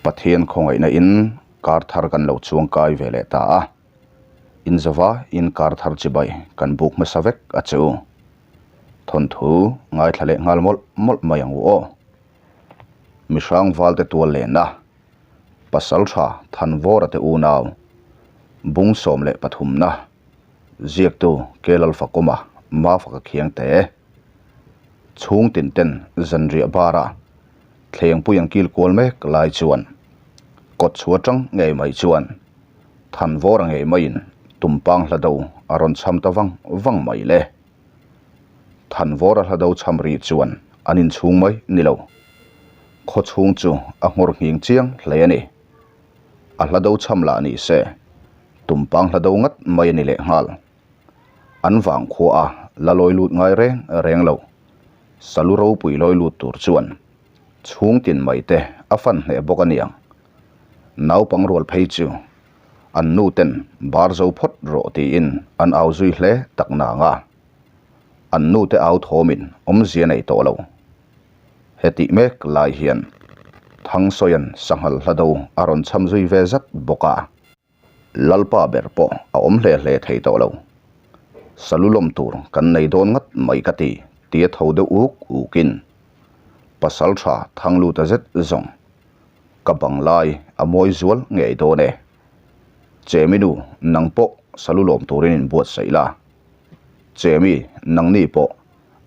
Pathian khawngaihna in kar thar kan lo chuang kai ve leh ta a, in zova in kar thar chibai kan buk hmasa vek a che u. Thawnthu ngaithla leh nghal mawlh mawlh mai ang u aw. Mihrang valte tual lenna Pasaltha Thanvawra te unau bung 13 na ziaktu Kelalfakawma Mafaka Khiangte chhung tin ten zanriah bara thlengpui an kil kual mek lai chuan kawt chhuah tang ngei mai chuan Thanvawra ngei maiin tumpang hla do a rawn cham ta vang vang mai le. Thanvawra hla do cham ri chuan an inchhung mai ni lo. Khaw chhung chu a nghawr nghing chiang hle a ni. A hla do cham lah ni se tumpang hla do ngat mai a ni lehnghal. An vang khua a la lawi lut ngai reng reng lo. Salu ropui lawi lut tur chuan chhung tin mai te a fan hneh bawk a niang. Naupang rual phei chu an nu ten bar zo phawt rawh tiin an au zui hle tak nang a. An nu te au thawmin awmzia nei tawh lo. Hetih mek lai hian Thangsawian sanghal hla do a rawn cham zui ve zat bawk a. Lalpa ber pawh a awm hle hle thei tawh lo. Salu lawm tur kan nei dawn ngat mai ka ti tia tho deuh uk ukin Pasaltha Thangluta zet zawng ka bang lai a mawi zual ngei dawn e. Chemi nu nang pawh salu lawm turin in buatsaih la. Chemi nangni pawh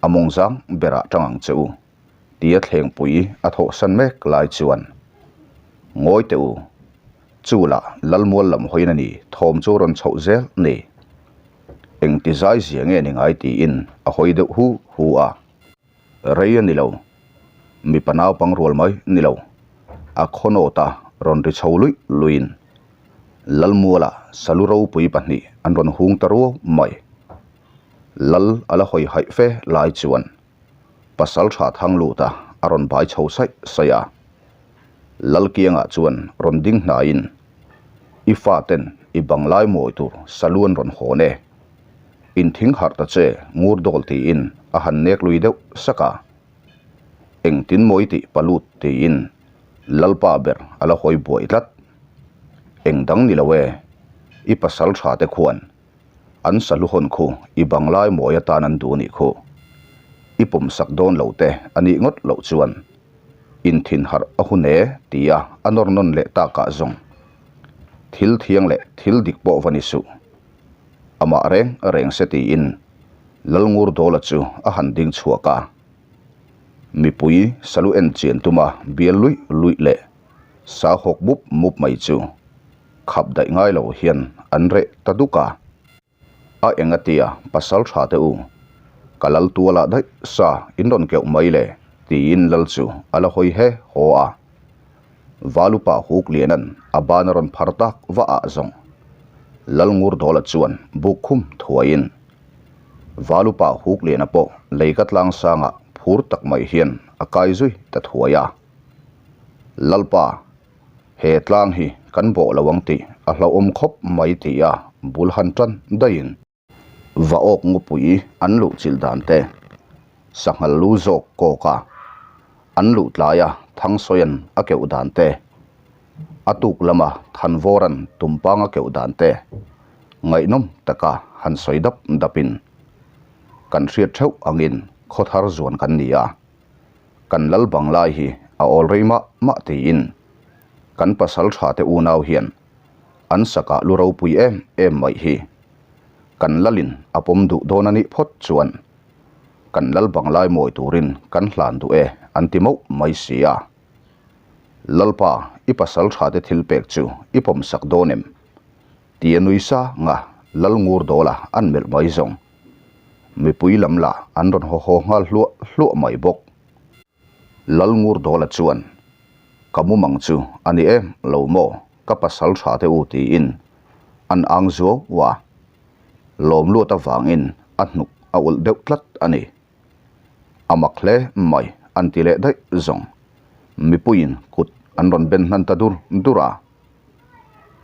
a mawng zang berah tang ang che u tia thlengpui a thawhsan mek lai chuan ngawi teh u, chu lah Lalmual lam hawiin a ni thawm chu rawn chhoh zel ni. Engti zai zia nge ni ngai tiin a hawi deuh hu hu a. Rei a ni lo, mipa naupang rual mai ni lo, a khawnawta rawn ri chho luih luihin Lalmuala salu ropui pahnih an rawn hung ta ruau mai. Lal a la hawi haih fe lai chuan pasal tha thang lut a a rawn bai chho saih saih a. Lal kiangah chuan rawn ding hnaiin, I faten i banglai mawi tur salu an rawn hawn e. Inthing harh ta che ngur dawl tiin a han nek lui deuh sak a. Engtin mawi tih palut tiin Lalpa ber a la hawi buai tlat. Eng dang ni lo e, i pasal tha te khuan An salu hawn khu i banglai mawi atan an duh anih khu. I pawmsak dawn lo te a nih ngawt loh chuan inthin harh a hun e tia a nawr nawn leh takah zawng thil thiang leh thil dik pawh va ni suh. Amah reng reng se tiin Lalngur Dawla chu a han ding chhuak a. Mipui salu en chian tuma bial luih luih leh sa hawk mup mup mai chu khap daih ngai lo hian an reh ta duk a. A eng a tia pasal tha teh u, ka lal tualah daih sa in rawn keuh mai le tiin lal chu a la hawi he haw a. Valupa huk lianan a ban a rawn phar tak va ah zawng. Lal ngur dawla chuan buk khum thuaiin Valupa huk liana pawh lei ka tlang sangah phur tak mai hian a kai zui ta thuai a. Lalpa. He tlang hi kan bawh lo ang tih a hlauhawm khawp mai tih a bul han tan daihin va awk ngupui an luh chilh dan te, sanghal lu zawk kawk a an luh tlai a Thangsawian a keuh dan te, a tuk lama Thanvawran tumpang a keuh dan te ngaihnawm taka han sawi dap dapin kan hriat theuh angin khawthar zuan kan ni a. Kan lal bang lai hi a awl rei mah mah tiin kan pasal tha te unau hian an sakah lu ropui em em mai hi kan lalin a pawm duh dawn a nih phawt chuan kan lal bang lai mawi turin kan hlan duh e an ti mauh mai si a. Lalpa i pasal tha te thil pek chu i pawm sak dawn em? Tia nui sang a lal ngur dawla an melh mai zawng. Mipui lam lah an rawn haw haw nghal hluah hluah mai bawk. Lal ngur dawla chuan, Ka mumang chu a ni em lo maw ka pasal tha te u tiin an ang zuau a. Lawm luat avangin a hnuk a ulh deuh tlat a ni. A mak hle mai an ti leh daih zawng. Mipuiin kut an rawn ben hnan ta dur dur a.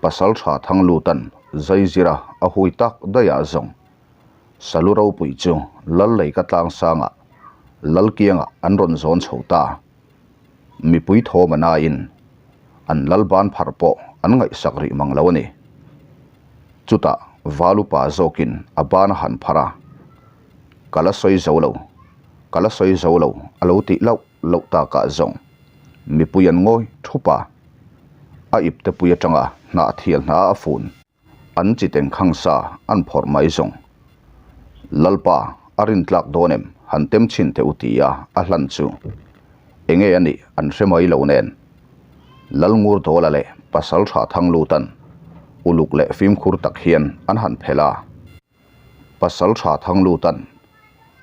Pasal tha thang lutan zaizira a hui tak daihah zawng Salu ropui chu lal lei ka tlang sangah lal kiangah an rawn zawn chho ta. Mipui thawm a naiin. An lal ban phar pawh an ngaihsak rih mang lo a ni. Chutah Valupa zawkin a ban a han phar a, Ka la sawi zo lo, ka la sawi zo lo a lo tih lauh lauh takah zawng mipui an ngawi thup a, a iptepui atanga hnahthial hna a fun. An chi tengkhang sa an phawrh mai zawng. Lalpa, a rintlak dawn em? Han tem chhin teh u ti a, a hlan chu. Enge a nih an hre mai lo nen. Lalngur Dawla leh Pasal Tha Thanglutan uluk leh fimkhur tak hian an han phelh a. Pasal Tha Thanglutan,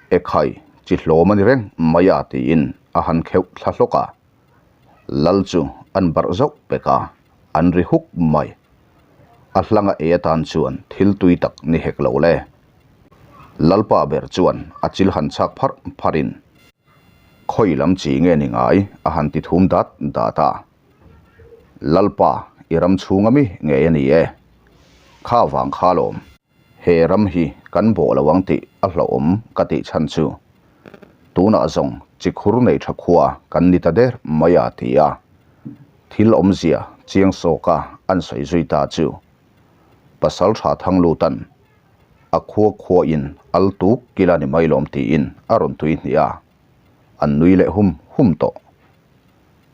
Ekhai, chi hlawm a ni reng mai a tiin a han kheuh thla hlawk a. Lal chu an barh zauh pek a, an ri huk mai. A hlanga ei atan chuan thil tui tak ni hek lo le. Lalpa ber chuan a chil han chhak pharh pharhin, Khawi lam chi nge ni ngai? a han ti thum dat dat a. Lalpa, i ram chhunga mi ngei a ni e. Kha vang kha lawm. He ram hi kan bawh lo ang tih a hlauhawm ka tih chhan chu tunah zawng chikhur nei tha khua kan ni ta der mai a ti a, thil awmzia chiang sawka an sawi zui ta chu pasal tha Thanglutan a khua khuain al tuk kila ni mai lawm tiin a rawn tui hnih a, an nui leh hum hum tawh.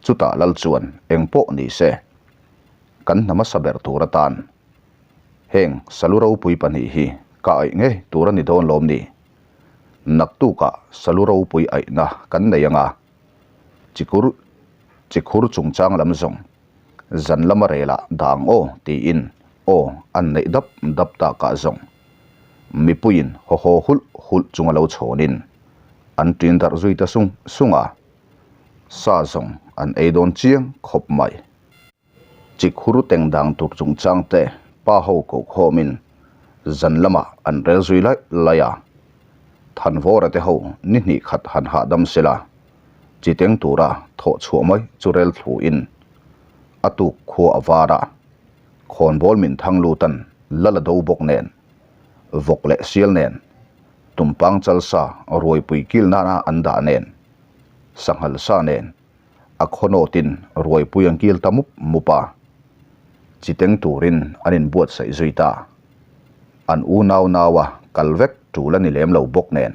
Chutah lal chuan eng pawh ni se kan hna hmasa ber tur atan Heng salu ropui pahnih hi ka aih ngei tur a ni dawn lawm ni? Naktukah salu ropui aihna kan nei anga chikur chikhur chungchang lam zawng zan lama relah dah ang aw tiin aw an neih dap dap takah zawng mipuiin haw haw hulh hulh chunga lo chhawnin an ṭin darh zui ta sung sung a, sa zawng an ei dawn chiang khawp mai. Chikhur teng dang tur chungchang te pa ho ko khawmin zan lamah an rel zui laih laih a. Thanvawra te ho ni hnih khat han hahdam sela, chi teng tura thawh chhuah mai chu rel thluin a tuk khua a var a. Khawnbawl min thang lutan lal a do bawk nen, vawk leh sial nen, tumpang chalsa ruaipui kil nana an dah nen, sanghal sa nen, A khawnawtin ruaipui an kil ta mup mup a, chi teng turin an inbuatsaih zui ta. An unau naua kal vek tul a ni lem lo bawk nen,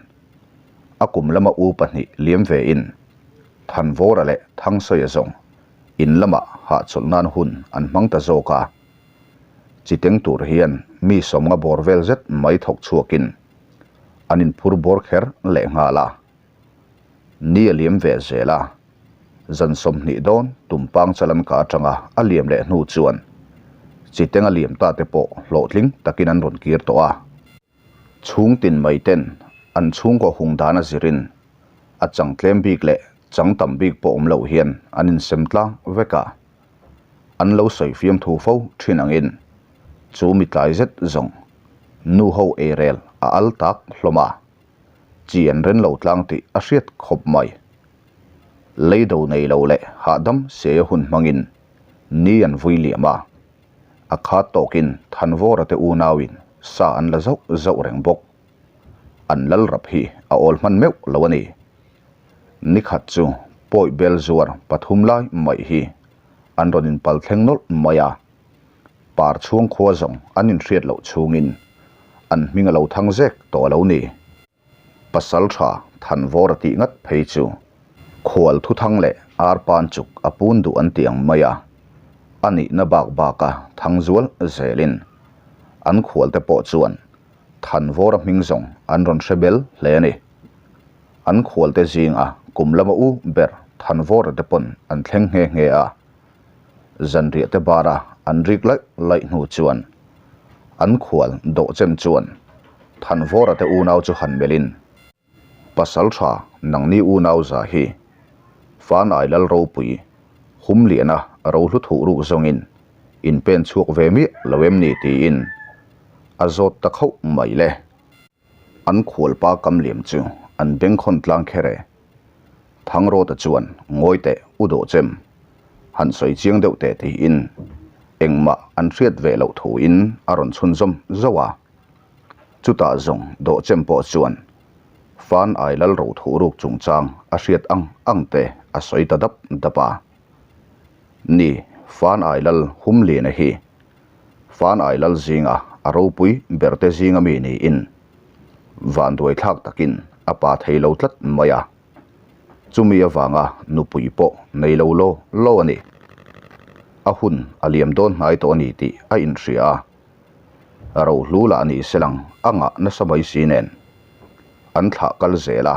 a kum lama u pahnih liam vein Thanvawra leh Thangsawi zawng in lamah hahchawlh nan hun an hmang ta zawk a. Chi teng tur hian mi sawmnga bawr vel zet mai thawk chhuakin an inphur bawr kher lehnghal a. Ni a liam ve zel a, zan 20 dawn tumpang chalan ka atanga a liam leh hnu chuan Chiteng a liam ta te pawh hlawhtling takin an rawn kir tawh a. Chhung tin mai ten an chhungkaw hung dan a zirin a chang tlem bik leh chang tam bik pawh awm loh hian an insem tlang vek a, an lo sawi fiamthu fo thin angin chu mi tlai zet zawng nu ho eirel a al tak hlawm a. Chi an ren lo tlang tih a hriat khawp mai. Leido nei lo leh hahdam siaia hun hmangin ni an vui liam a, a khat tawkin Thanvawra te unauin sa an la zauh zauh reng bawk. An lal rap hi a awl hman meuh lo a ni. Nikhat chu pawi bel zuar pathum lai mai hi an rawn inpal thleng nawlh mai a. Par chhung khua zawng an inhriat loh chhungin an hming a lo thang zek tawh a lo ni. Pasal tha Thanvawra tih ngat phei chu khual thuthang leh arpan chuk a pun duh an ti ang mai a, a nihna bak baka thang zual zelin an khualte pawh chuan Thanvawra hming zawng an rawn hre bel hle a ni. An khualte zinga kum lama u ber Thanvawra te pawn an thleng nghe nghe a. Zanriah te bara an rik laih laih hnu chuan an khual dawh chem chuan Thanvawra te unau chu han melhin, Pasal tha nangni unau za hi Fanai lal ropui Humliana rohlu thuh ruk zawngin in pen chhuak ve miah lo em ni tiin a zawt ta khauh mai le. An khualpa kam liam chu an bengkhawn tlang kher e. Thangrawta chuan ngawi teh u dawh chem, han sawi chiang deuh teh tiin engmah an hriat ve loh thuin a rawn chhunzawm zauh a. Chutah zawng dawh chem pawh chuan Fan ai lal ro thuh ruk chungchang a hriat ang ang te a sawi ta dap dap a. Ni, Fan Ai Lal Humliana hi Fan Ai Lal zinga a ropui berte zinga mi niin vanduai thlak takin a pa thei lo tlat mai a. Chumi avanga nupui pawh nei lo law law a ni. A hun a liam dawn hnai tawh a ni tih a inhria a. Rohlu lah ni selang a ngah nasa mai si nen an thlah kal zel a,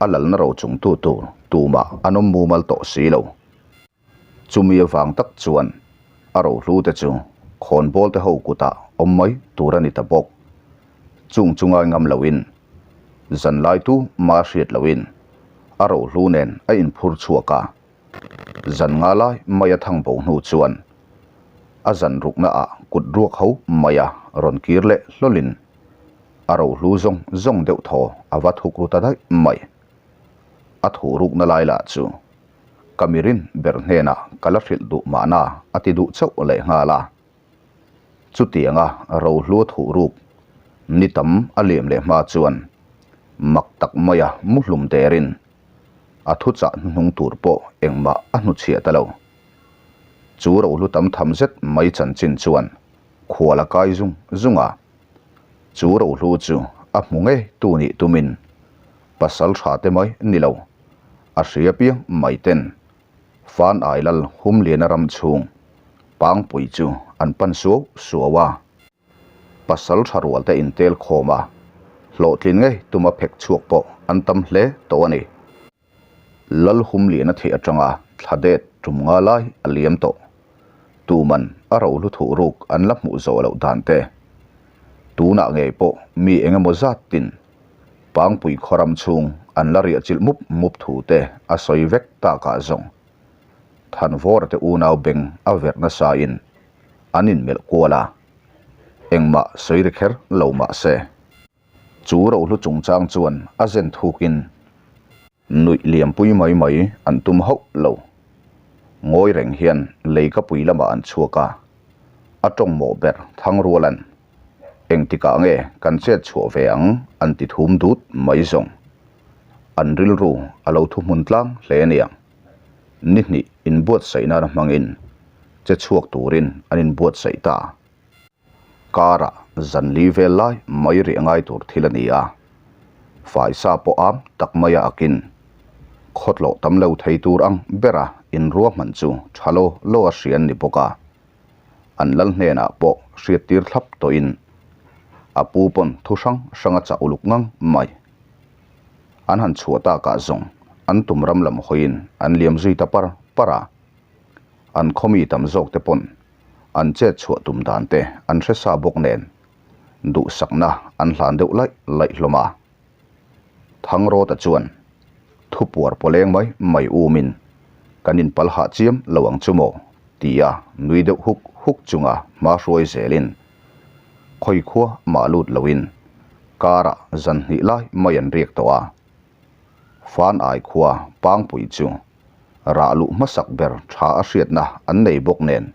a lalna ro chungtu tur tumah an awm mumal tawh si lo. Chumi avang tak chuan a rohlu te chu khawnbawl te ho kutah awm mai tur a ni ta bawk. Chung chu ngai ngam loin zanlai tu mah hriat loin a rohlu nen a inphur chhuak a. Zan nga lai mai a thang bo hnu chuan a zan rukna ah kut ruak ho mai a rawn kir leh hlawlin a rohlu zawng zawng deuh thaw a va thuk ru ta daih mai. A thuh rukna lai lah chu ka mirin ber hnenah ka la hrilh duh mahna a ti duh chauh lehnghal a. Chutianga rohlu a thuh ruk ni tam a liam leh hma chuan mak tak maia muhlum derin a thuchah hnuhnung tur pawh engmah a hnuchhiah ta lo. Chu rohlu tam tham zet mai chanchin chuan khual a kai zung zung a, chu rohlu chu a hmu ngei tu nih tumin pasal tha te mai ni lo, a hria piang mai ten Fan Ai Lal Humliana ram chhung Pangpui chu an pan suau suau a. Pasal tha rual te intel khawm a, hlawhtlin ngei tuma phek chhuak pawh an tam hle tawh a ni. Lal Humliana theih atanga thla det tum nga lai a liam tawh. Tuman a rohlu thuh ruk an la hmuh zawh loh dan te. Tunah ngei pawh mi eng emaw zat tin Pangpui khaw ram chhung an la riah chilh mup mup thu te a sawi vek takah zawng. Thanvawra te unau beng a verh nasa in an inmelh kual a, engmah sawi ri kher lo mah se. Chu rohlu chungchang chuan a zen thukin nuih liampui mai mai an tum hauh lo. Ngawi reng hian leikapui lamah an chhuak a, a tawng mawh ber Thangruala'n engtikah nge kan chet chhuah ve ang an ti thum dut mai zawng. An rilru a lo thuhmun tlang hle aniang. Ni hnih inbuatsaih nana hmangin che chhuak turin an inbuatsaih ta. Karah zan li vel lai mai rih ngai tur thil a ni a, faisa pawh am tak maia akin khawtlawh tam lo thei tur ang bera inruahman chu tha law law a hria an ni bawk a, an lal hnenah pawh hriattir thlap tawhin a pu pawn thu hrang hrang a chah uluk ngang mai. An han chhuah takah zawng an tum ram lam hawiin an liam zui ta par par a. An khawmi tam zawk te pawn an chet chhuah tum dan te an hre sa bawk nen duhsakna an hlan deuh laih laih hlawm a. Thangrawta chuan thupuar pawleng mai mai umin kan inpal hah chiam lo ang chu maw tia nui deuh huk huk chunga hma hruai zelin khawi khua mah lut loin karah zan hnih lai mai an riak tawh a. Fan Ai khua Pangpui chu rah luh hmasak ber tha a hriatna an nei bawk nen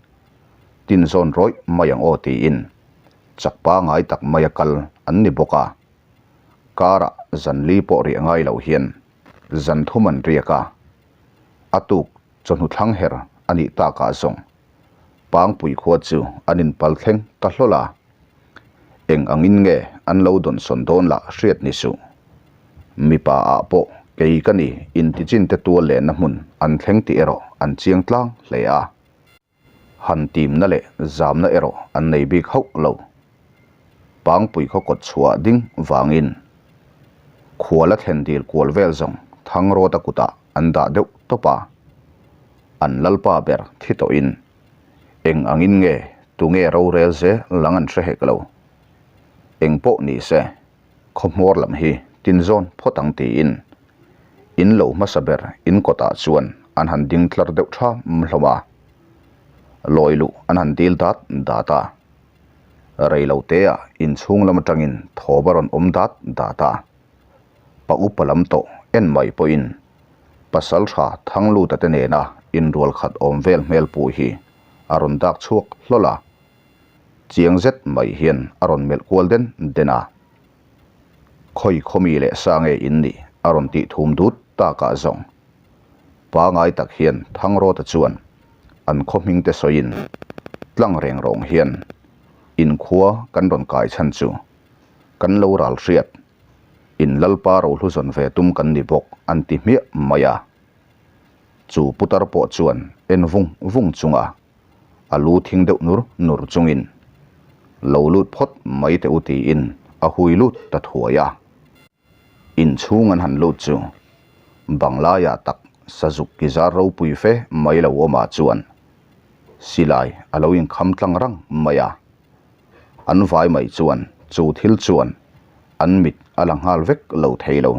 tin zawn rawih mai ang aw tiin chak pangai tak maia kal an ni bawk a. Karah zan li pawh riah ngai loh hian zan thum an riak a, a tuk chawhnu thlang her a nih takah zawng Pangpui khua chu an inpal thleng ta hlawl a. Eng angin nge an lo dawnsawn dawn lah hriat ni suh. Mipa ah pawh kei ka ni intichin te tual lenna hmun an thleng tih erawh an chiang tlang hle a. Han timna leh zamna erawh an nei bik hauh lo. Pangpui khaw kawt chhuah ding vangin khuala thlen dil kual vel zawng Thangrawta kutah an dah deuh tawp a. An lalpa ber thi tawhin Eng angin nge tunge rorel zel lang an hre hek lo. Eng pawh ni se, khawhmuar lam hi tin zawn phawt ang tiin in lo hmasa ber in kawtah chuan an han ding tlar deuh tham hlawm a. Lawi luh an han dil dat dat a. Rei lo teah inchhung lam atangin thawm a rawn awm dat dat a. Pa upa lam tawh en mai pawhin pasal tha Thangluta te nena inrual khat awm vel hmel pui hi a rawn dak chhuak hlawl a, chiang zet mai hian a rawn melh kual den den a. Khawi khawmi leh sa nge in nih a rawn tih thum dut takah zawng pangai tak hian Thangrawta chuan. an khaw hming te sawiin tlang reng rawng hian inkhua kan rawn kai chhan chu kan lo ral hriat in Lalpa rohlu zawn ve tum kan ni bawk an ti hmiah mai a. Chu putar pawh chuan en vung vung chunga a lu thing deuh nur nur chungin lo lut phawt mai teh u tiin a hui lut ta thuai a. Inchhung an han lut chu banglaiah tak sazuk ki zar ropui fe mai lo awmah chuan silai a lo inkham tlang rang mai a. An vai mai chuan chu thil chuan an mit a la nghal vek lo thei lo.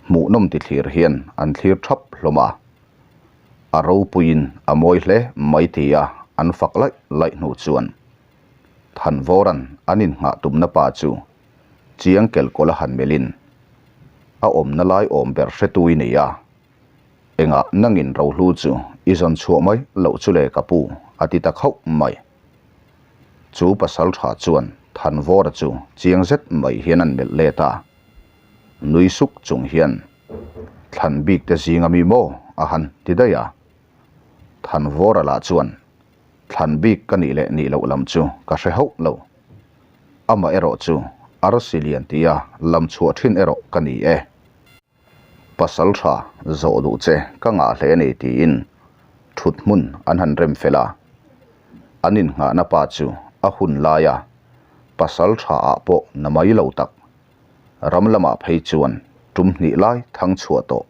Hmuhnawm ti thlir hian an thlir thap hlawm a. A ropuiin a mawi hle mai tia an fak laih laih hnu chuan Thanvawra'n an innghah tumna pa chu chiang kelkawlh a han melhin a awmna lai awm ber hretu i nei a. Engah nangin rohlu chu i zawn chhuah mai loh chu le ka pu a ti ta khauh mai. Chu pasal tha chuan Thanvawra chu chiang zet mai hian an melh let a, nui suk chung hian Thlan bik te zing ami maw a han ti daih a. Thanvawra lah chuan Thlan bik ka nih leh nih loh lam chu ka hre hauh lo. Amah erawh chu arsi lian tia lam chhuah thin erawh ka ni e. Pasal tha zawh duh che ka ngah hle a ni tiin thut hmun an han rem fel a. An innghahna pa chu a hun laia pasal tha ah pawh na mai lo tak. Ram lamah phei chuan tum hnih lai thang chhuah tawh.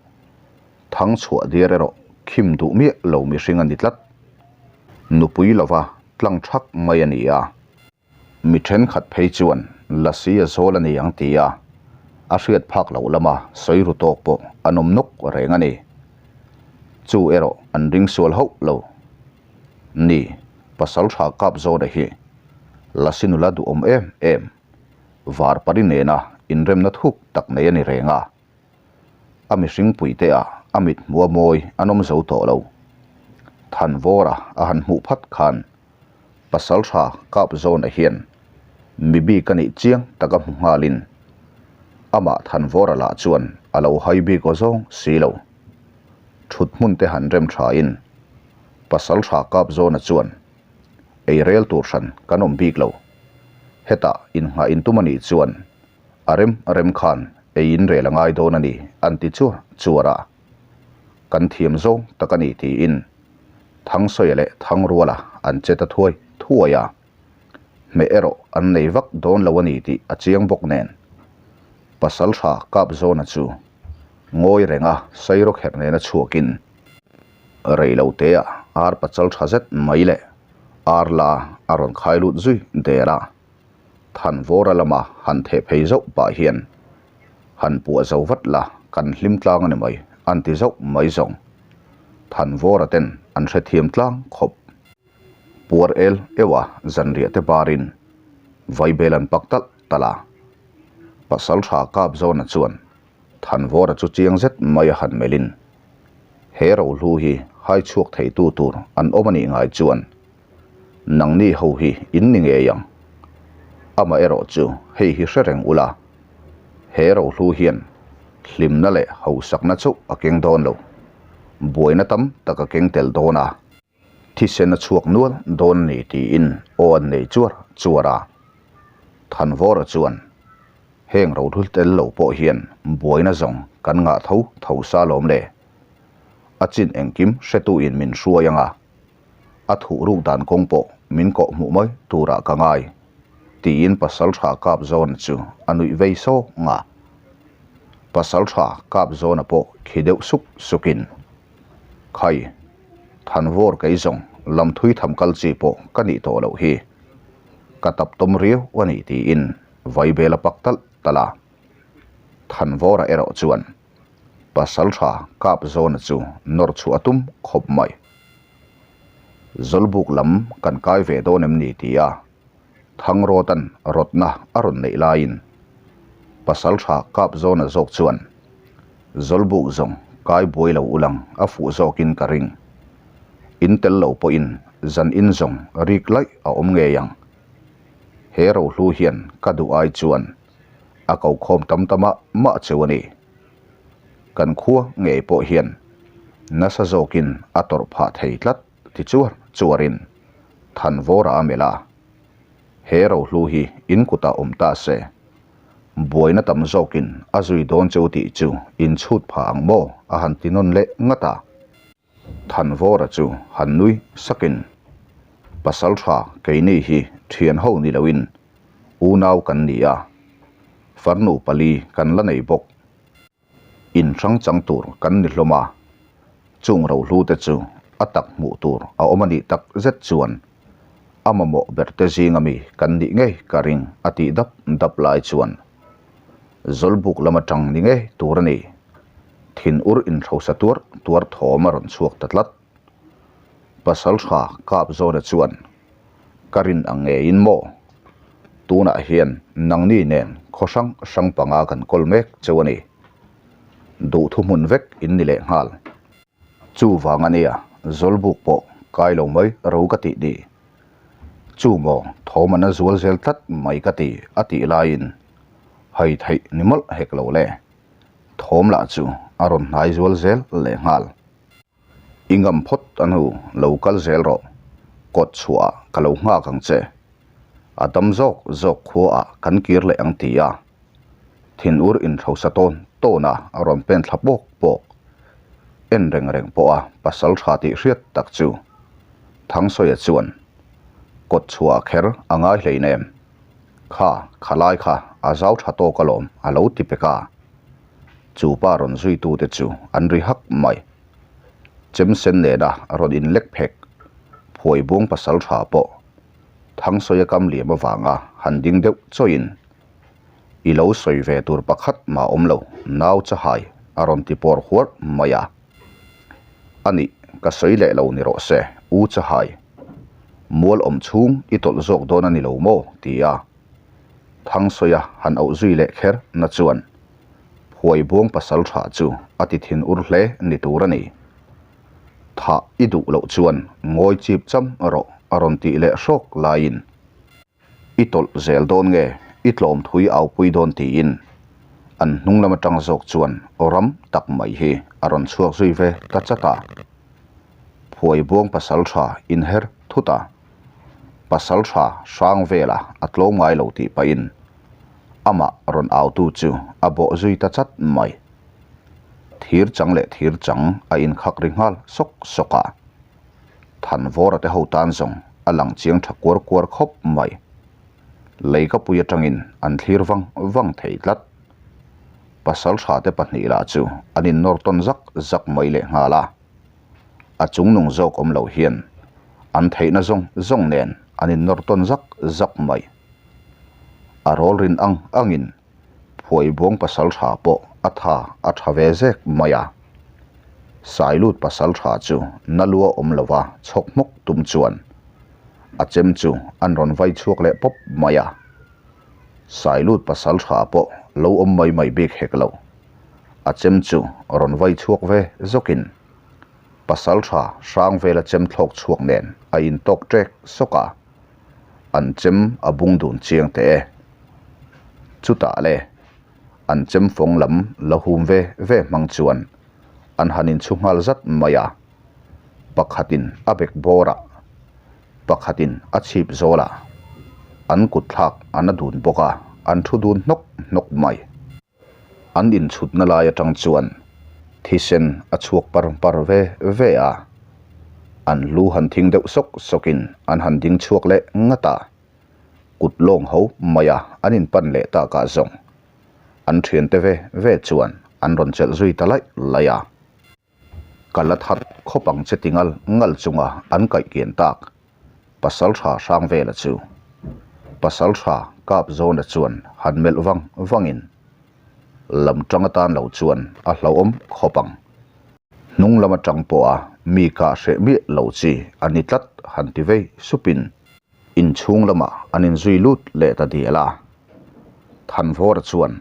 Thang chhuah diar erawh khim duh miah lo mihring a ni tlat. Nupui lova tlang thak mai a ni a. Mi thenkhat phei chuan lasi a zawl a ni ang ti a, a hriat phak loh lama sawi ru tawk pawh an awm nawk reng a ni. Chu erawh an ring sual hauh lo. Ni, pasal tha kap zawna hi lasi nula duhawm em em, var pari nena inremna thuk tak nei a ni reng a. A mihring puite ah a mit hmuh a mawi an awm zo tawh lo. Thanvawra a han hmuh phat khan pasal tha kap zawna hian mi bik a nih chiang taka hmu nghalin amah Thanvawra lah chuan a lo hai bik aw zawng si lo. Thut hmun te han rem thain pasal tha kap zawna chuan ei rel tur hran kan awm bik lo. Hetah innghah intum a nih chuan a rem rem khan ei in rel a ngai dawn a ni an ti chuar chuar a. Kan thiam zawng tak a ni tiin Thangsawi leh Thangruala an che ta thuai thuai a, hmeh erawh an nei vak dawn lo a ni tih a chiang bawk nen. Pasaltha Kapzawna chu ngawi renga Sairawkherh nena chhuakin reilotea ar pachal tha zet mai leh ar la a rawn khai lut zui der a, Thanvawra lama han theh phei zauh pah hian Han puah zo vat la, kan hlim tlang a ni mai, an ti zauh mai zawng. Thanvawra ten an hrethiam tlang khawp. Puar el eua zanriah te barin vaibel an pak talh talh a. Pasal tha kap zawna chuan Thanvawra chu chiang zet mai a han melhin, He rohlu hi hai chhuak theitu tur an awm a nih ngai chuan Nangni ho hi in ni ngei ang. Amaherawh chu hei hi hre reng ula, he rohlu hian hlimna leh hausakna chauh a keng dawn lo, buaina tam tak a keng tel dawn a, thisen a chhuak nual dawn a ni tiin aw an nei chuar chuar a. Thanvawra chuan heng rohlu tel lo pawh hian buaina zawng kan ngah tho tho sa lawm le. A chin engkim hretuin min hruai ang a. A thuh ruk dan kawng pawh min kawh hmuh mai turah ka ngai, tiin Pasaltha Kapzawna chu a nuih vei sawng a. Pasaltha Kapzawna pawh khi deuh suk sukin, Khai, Thanvawr kei zawng lam thui tham kal chi pawh ka nih tawh loh hi. Ka tap tawm riau a ni, tiin vaibel a pak talh talh a. Thanvawra erawh chuan Pasaltha Kapzawna chu nawr chhuah a tum khawp mai. Zawlbuk lam kan kai ve dawn em ni tia Thangrawtan rawtna a rawn neih laiin Pasaltha Kapzawna zawk chuan Zawlbuk zawng kai buai lo ulang a fuh zawkin ka ring. In tel lo pawhin zan in zawng rik laih a awm ngei ang. He rohlu hian ka duh ai chuan a ko khawm tam ta mah mah cheu a ni. Kan khua ngei pawh hian nasa zawkin a tawrh phah thei tlat Ti chuar chuarin Thanvawra a melh a, He rohlu hi in kutah awm ta se, buaina tam zawkin a zui dawn cheu tih chu in chhut phah ang maw? a han ti nawn leh ngat a. Thanvawra chu han nui sakin, Pasaltha keini hi thian ho ni loin unau kan ni a, farnu pali kan la nei bawk. In hrang chang tur kan ni hlawm a, chung rohlu te chu a tak hmuh tur a awm a nih tak zet chuan a mamawh ber te zing ami kan nih ngei ka ring a tih dap dap lai chuan Zawlbuk lam atang ni ngei tur a ni. Thin ur inhrosa tuar tuar thawm a rawn chhuak ta tlat. Pasal tha kap zawna chuan ka rin ang ngeiin maw? Tunah hian nangni nen khaw hrang hrang panga kan kawl mek cheu a ni. Duhthu hmun vek in ni leh nghal. Chuvang a nia, Zawlbuk pawh kai lo mai ro ka tih ni. Chu maw thawm an a zual zel tlat mai ka ti a tih laiin hai theih ni mawlh hek lo le. Thawm lah chu a rawn hnai zual zel leh nghal. I ngam phawt a hnu lo kal zel rawh, kawt chhuah ah ka lo nghak ang che. A dam zawk zawk khua ah kan kir leh ang ti a. Thinur inhrosa tawn tawn a a rawn pen thla pawk pawk. En reng reng pawh a pasal tha tih hriat tak chu Thangsawiah chuan kawt chhuah kher a ngai hleinem. Kha, khalai kha a zau tha tawk alawm a lo ti pek a. Chu pa rawn zuitute chu an ri hak mai. Chem sen nena rawn inlek phek Phuaibuang pasal tha pawh Thangsawiah kam liam avanga han ding deuh chawiin I lo sawi ve tur pakhat mah awm lo, nau chahai a rawn ti pawr huar mai a. A nih, ka sawi leh lo ni rawh se, u chahai. Mual awm chhung i tawlh zawk dawn a ni lo maw? ti a. Thangsawi a han auh zui leh kher na chuan Phuaibuang pasal tha chu a ti thin ur hle ni tur a ni. Thah i duh loh chuan ngawi chip cham rawh a rawn tih leh hrawk laiin. I tawlh zel dawn nge i tlawm thui aupui dawn tiin an hnung lam atang zawk chuan aw ram tak mai hi a rawn chhuak zui ve ta chat a. Phuaibuang pasal tha inher thut a, pasal tha hrang vela a tlawm ngai lo tih pahin amah rawn autu chu a bawh zui ta chat mai. Thir chang leh thir chang a inkhak ri nghal sawk sawk a. Thanvawra te ho tan zawng a lang chiang tha kuar kuar khawp mai. Leikapui atangin an thlir vang vang thei tlat. Pasal tha te pahnih lah chu an innawr tawn zak zak mai leh nghal a. A chungnung zawk awm lo hian an theihna zawng zawng nen an innawr tawn zak zak mai. A rawl rin ang angin Phuaibuang pasal tha pawh a tha a tha ve zek mai a. Sailut pasal tha chu na lua awm lova chhawk hmawk tum chuan a chem chu an rawn vai chhuak leh pawp mai a. Sailut pasal tha pawh lo awm mai mai bik hek lo. A chem chu rawn vai chhuak ve zawkin pasal tha hrang vela chem thlawk chhuak nen a intawk ṭek sawk a. An chem a bung dun chiang teh e. Chutah le, an chem fawng lam la hum ve ve hmang chuan an han inchhu nghal zat mai a, pakhatin a bek bawrah, pakhatin a chhip zawlah an kut thlak an a dun bawk a, an thu dun hnawk hnawk mai. An inchhutna lai atang chuan thisen a chhuak par par ve ve a, an lu han thing deuh sawk sawkin an han ding chhuak leh ngat a, kut lawng ho maia an inpan leh takah zawng an thiante ve ve chuan an rawn chelh zui ta laih laih a. Ka la that khawp ang che ti ngal ngal chunga an kaih kian tak pasal tha hrang vela chu pasal tha kap zawna chuan han melh vang vangin lam tang atan lo chuan a hlauhawm khawp ang. Hnung lam atang pawha mi kah hreh miah lo chi a ni tlat han ti vei supin inchhung lamah an inzui lut leh ta dial a. Thanvawra chuan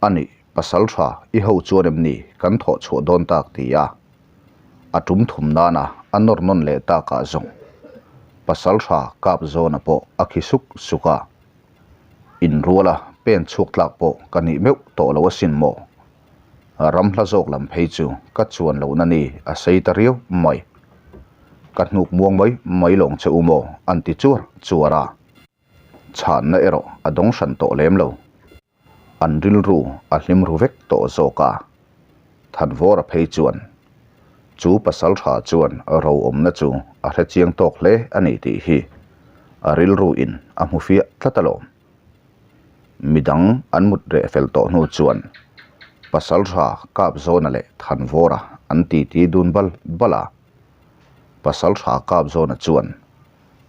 a nih Pasal tha i ho chuan em ni kan thawh chhuah dawn tak ti a, a tum thum nana a nawr nawn leh takah zawng pasal tha kap zawna pawh a khi suk suk a, inruala pen chhuak tlak pawh ka nih meuh tawh lo asin maw? Ram hla zawk lam phei chu ka chuan lohna ni a sei ta riau mai. Ka hnuk muang mai mai lawng che u maw? an ti chuar chuar a. Chhanna erawh a dawng hran tawh lem lo. An rilru a hlim ru vek tawh zawk a. Thanvawra phei chuan chu pasal tha chuan ro awmna chu a hre chiang tawk hle a ni tih hi a rilru in a hmu fiah tlat alawm. Midang an mut reh fel tawh hnu chuan pasal tha Kapzawna leh Thanvawra an titi dun bal bal a. Pasal tha Kapzawna chuan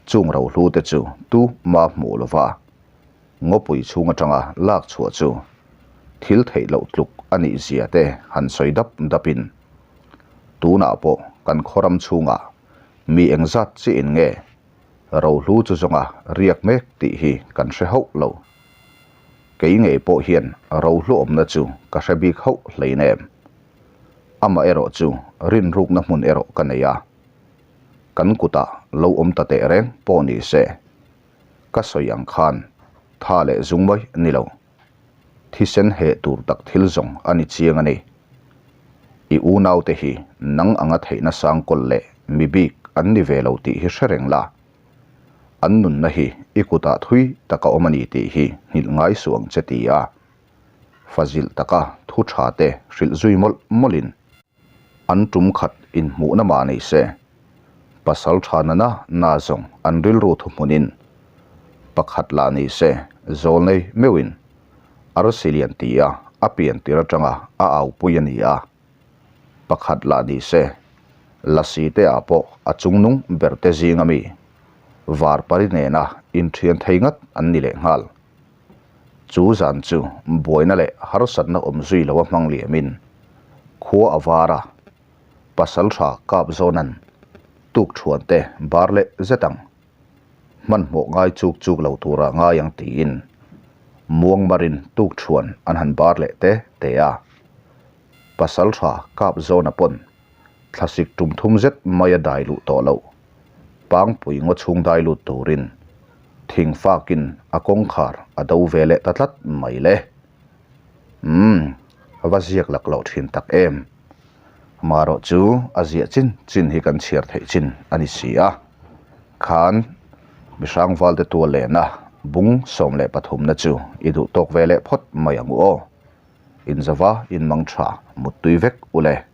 chung rohlu te chu tu ma hmuh lova ngawpui chhung atanga lak chhuah chu thil theih loh tluk a nih zia te han sawi dap dap in tunah pawh kan khawram chhungah mi engzat chiah in nge rohlu chu zawnga riak mek tih hi kan hre hauh lo. Kei ngei pawh hian rohlu awmna chu ka hre bik hauh hlein em. Amah erawh chu rinrukna hmun erawh ka nei a, kan kutah lo awm ta teh reng pawh ni se. Ka sawi ang khan tha leh zung mai ni lo. Thisen heh tur tak thil zawng a ni chiang a ni. I unaute hi nang anga theihna sang kawl leh mi bik an ni ve lo tih hi hre reng la. An nunna hi i kutah thui tak a awm a ni tih hi nghilh ngai suh ang che ti a. Fazilh taka thu tha te hrilh zui mawlh mawlhin. An tum khat inhmuhna mah nei se, pasal tha nana na zawng an rilru thuhmunin pakhat lah ni se, zawl nei meuhin arsi lian tia a pian tir atanga a aupui a ni a, pakhat lah ni se, lasi te ah pawh a chungnung ber te zing ami varpari nena inthian thei ngat an ni lehnghal. Chu zan chu buaina leh harsatna awm zui lo a hmang liamin khua a var a, pasal tha kap zawnan tuk thuan te bar leh zet ang, hmanhmawh ngai chuk chuk lo tura ngai ang tiin muang marin tuk thuan an han bar leh te te a. Pasal tha kap zawna pawn thlasik tum thum zet mai a dai luh tawh loh. Pangpui ngaw chhung dai lut turin thing fakin a kawngkhar a do ve leh ta tlat mai le. Umm, a va ziak lak loh thin tak em. Amaherawh chu a ziah chin chin hi kan chhiar theih chin a ni si a. Khan mihrang valte tual lehna bung 13 na chu i duh tawk ve leh phawt mai ang u aw. Inzava inmang tha muttui vek u le.